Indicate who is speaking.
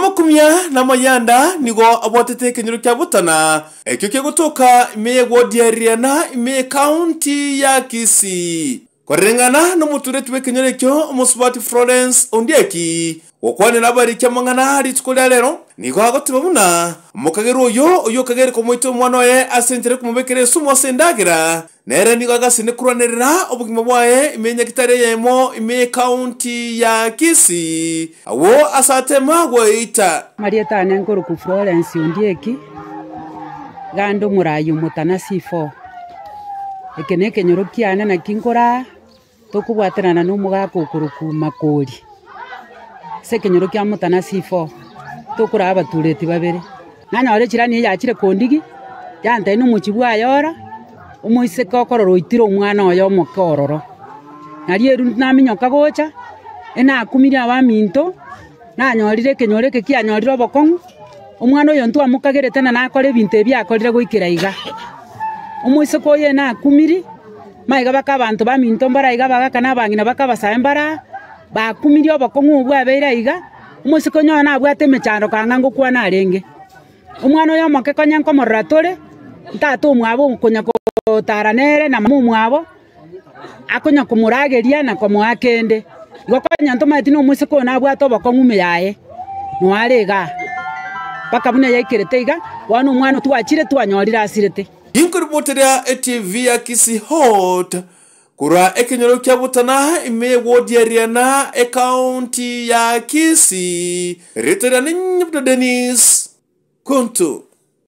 Speaker 1: Amakumia na amayanda nigo abwatete ekenyoro kia Butana, ekio kegotoka ime y'ewodi ya Riana ime y'Ekaunti ya Kisii. Koreng'ana nomotureti bw'ekenyoro ekio, omosubati Florence Ondieki, gokwanera abariki amang'ana rituko ria rero, nigo agoteba buna omokagerwa oyo oyio okageire komoita omwana oye ase enchera y'okomobekera esumu ase endagera, nere nigo agasene korwanerera obogima bwaye ime y'Nyagitari eyemo ime y'Ekaunti ya Kisii, agwo ase atema goeita.
Speaker 2: Amarieta ane nkorokwa Florence Ondieki, iga ande omoraai omotana C4. Eke nekenyoro kiane naki nkoraa, tokobwatanana na omogaka okorokwa Makori, ase ekenyoro kia Mutana C4, tokoraa abatureti babere. Nanyora echirani eye yachire kondigi, yantebia na omochie bwaye ora, omoiseke okorora oitire omwana oye omoke ororo. Nario eri naminyoka gocha, enakumirie abaminto, nanyorire ekenyoro eke kianyorire obokong'u, omwana oyo ntwamokagerete na nakore ebinto ebi akorire goikera iga. Omoiseke oyo enakumiri, maiga baka abanto baminto mbare aiga abagaka na abang'ina baka abasae mbare aa, bakumirie obokong'u obwo abeire aiga, omoiseke onye oyo nabwate emechando kang'a ngokwana arenge. Omwana oyo omoke konya nkomorora tore, tata omwabo okonya gotara nere na mama omwabo, akonya komorageria na komoa kende. Igo konya ntomaeti na omoiseke oyo nabwate obokong'u ime yaye, noare igaa, mpaka buna yaikerete iga, bono omwana twachire twanyorire asirete.
Speaker 1: Inkoriboteria etv ya Kisii Hot korwa ekenyoro kia Butana ime y'ewodi ya Riana ekaunti ya Kisii. Rieta riane Nyabuto Dennis Kuntu.